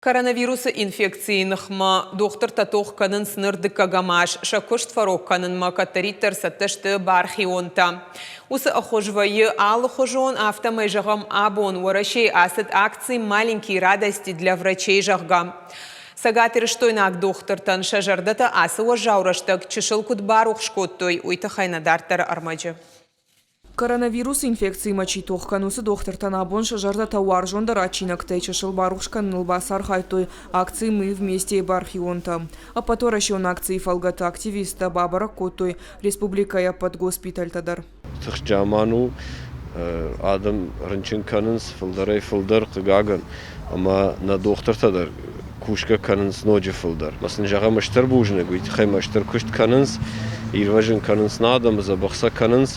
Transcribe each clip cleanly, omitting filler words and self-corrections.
Коронавирусы инфекцийы ныхмӕ дохтыртӕ тох кӕнынц ныр дыккӕгӕм аз. Сӕ куыст фӕрог кӕнынмӕ кӕддӕриддӕр цӕттӕ сты бархионтӕ. Уыцы ӕххуыс вӕййы алыхуызон, афтӕмӕй, зӕгъӕм, абон Уӕрӕсейы ацыд акци «Маленькие радости для врачей», зӕгъгӕ. Цӕгатирыстойнаг дохтыртӕн сӕ зӕрдӕтӕ ацы уӕззау рӕстӕг чысыл куыд барухс кодтой, уый тыххӕй нӕ дарддӕры ӕрмӕджы. Коронавирусы инфекциимӕ чи тох кӕны, уыцы дохтыртӕн абон сӕ зӕрдӕтӕ уарзондӕр адджинӕгтӕй чысыл барухс кӕныныл бацархайдтой акци «Мы вместе»-йы бархионтӕ. Ӕппӕтуӕрӕсеон акцийы фӕлгӕты активисттӕ бабӕрӕг кодтой республикӕйы ӕппӕт госпитӕлтӕ дӕр. Тыхст заман у, адӕм рынчын кӕнынц фылдӕрӕй-фылдӕр, хъыгагӕн, ӕмӕ нӕ дохтыртӕ дӕр кусгӕ кӕнынц ноджы фылдӕр. Мӕ сын зӕгъӕм стыр бузныг, уый тыххӕй ма стыр куыст кӕнынц, ирвӕзын кӕнынц нӕ адӕмы, дзӕбӕх сӕ кӕнынц.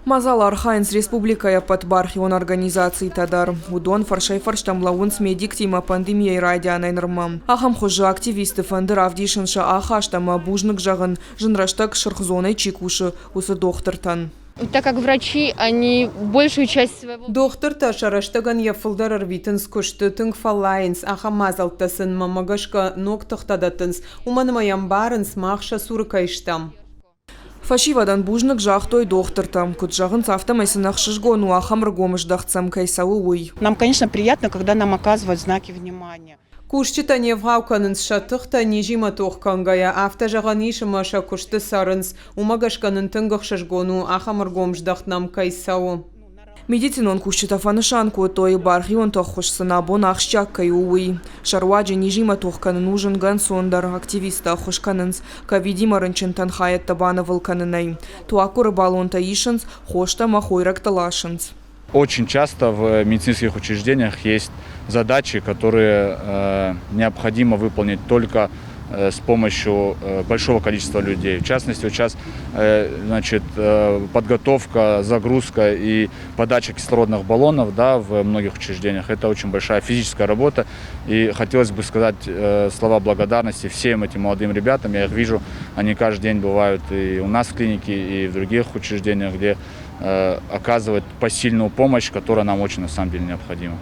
Мадзалы архайынц республикӕйы ӕппӕт бархион организацитӕ дӕр. Уыдон фӕрсӕй-фӕрстӕм лӕууынц медиктимӕ пандемийӕйы райдианӕй нырмӕ. Ахӕм хуызы активистты фӕнды равдисын сӕ ахаст ӕмӕ бузныг зӕгъын, зын рӕстӕг сырх зонӕй чи кусы, уыцы дохтыртӕн. Так как врачи, они большую часть своего... Дохтыртӕ сӕ рӕстӕгӕн йӕ фылдӕр ӕрвитынц куысты, тынг фӕллайынц, ахӕм мадзӕлттӕ сын, мӕнмӕ гӕсгӕ, ног тыхтӕ дӕттынц, уымӕн ӕмӕ йӕ ӕмбарынц, мах сӕ цуры кӕй стӕм. Фӕсивӕдӕн бузныг загътой дохтыртӕ. Куыд зӕгъынц, афтӕмӕй сын ӕхсызгон у, ахӕм ӕргом здӕхт сӕм кӕй цӕуы, уый. Нам, конечно, приятно, когда нам оказывают знаки внимания. Кусджытӕ не вгъау кӕнынц сӕ тыхтӕ низимӕ тох кӕнгӕйӕ, афтӕ зӕгъӕн ис, ӕмӕ сӕ куысты цӕрынц. Уымӕ гӕсгӕ нын тынг ӕхсызгон у, ахӕм ӕргом здӕхт нӕм кӕй цӕуы. Медицинон кусджытӕ фӕнысан кодтой, бархионты ӕххуыс сын абон ахсджиаг кӕй у, уый. Сӕ руаджы низимӕ тох кӕнын у зынгӕ ӕнцондӕр, активисттӕ ӕххуыс кӕнынц ковидимӕ рынчынтӕн хайӕдтӕ банывыл кӕнынӕй. Туаггуыры баллонтӕ исынц, хостӕ ӕмӕ хойрӕгтӕ ласынц. Очень часто в медицинских учреждениях есть задачи, которые необходимо выполнить только с помощью большого количества людей. В частности, вот сейчас, значит, подготовка, загрузка и подача кислородных баллонов, да, в многих учреждениях. Это очень большая физическая работа. И хотелось бы сказать слова благодарности всем этим молодым ребятам. Я их вижу, они каждый день бывают и у нас в клинике, и в других учреждениях, где оказывать посильную помощь, которая нам очень на самом деле необходима.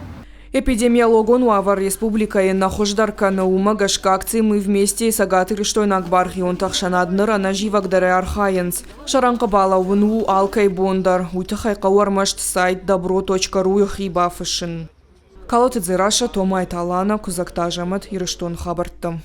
Эпидемиологон уавӕр республикӕйы нӕ хуыздӕр кӕны, уымӕ гӕсгӕ акци «Мы вместе» цӕгатирыстойнаг бархионты ӕхсӕнад ныр ӕнӕзивӕгдӕрӕй архайынц. Сӕ рӕнхъы балӕууын у алкӕй бон дӕр, уый тыххӕй хъӕуы ӕрмӕст сайт добро.ру-йы хи бафыссын. Калоты Дзерассӕ, Томайты Алана, Куыдзӕгты Азӕмӕт, Ирыстоны хабӕрттӕ.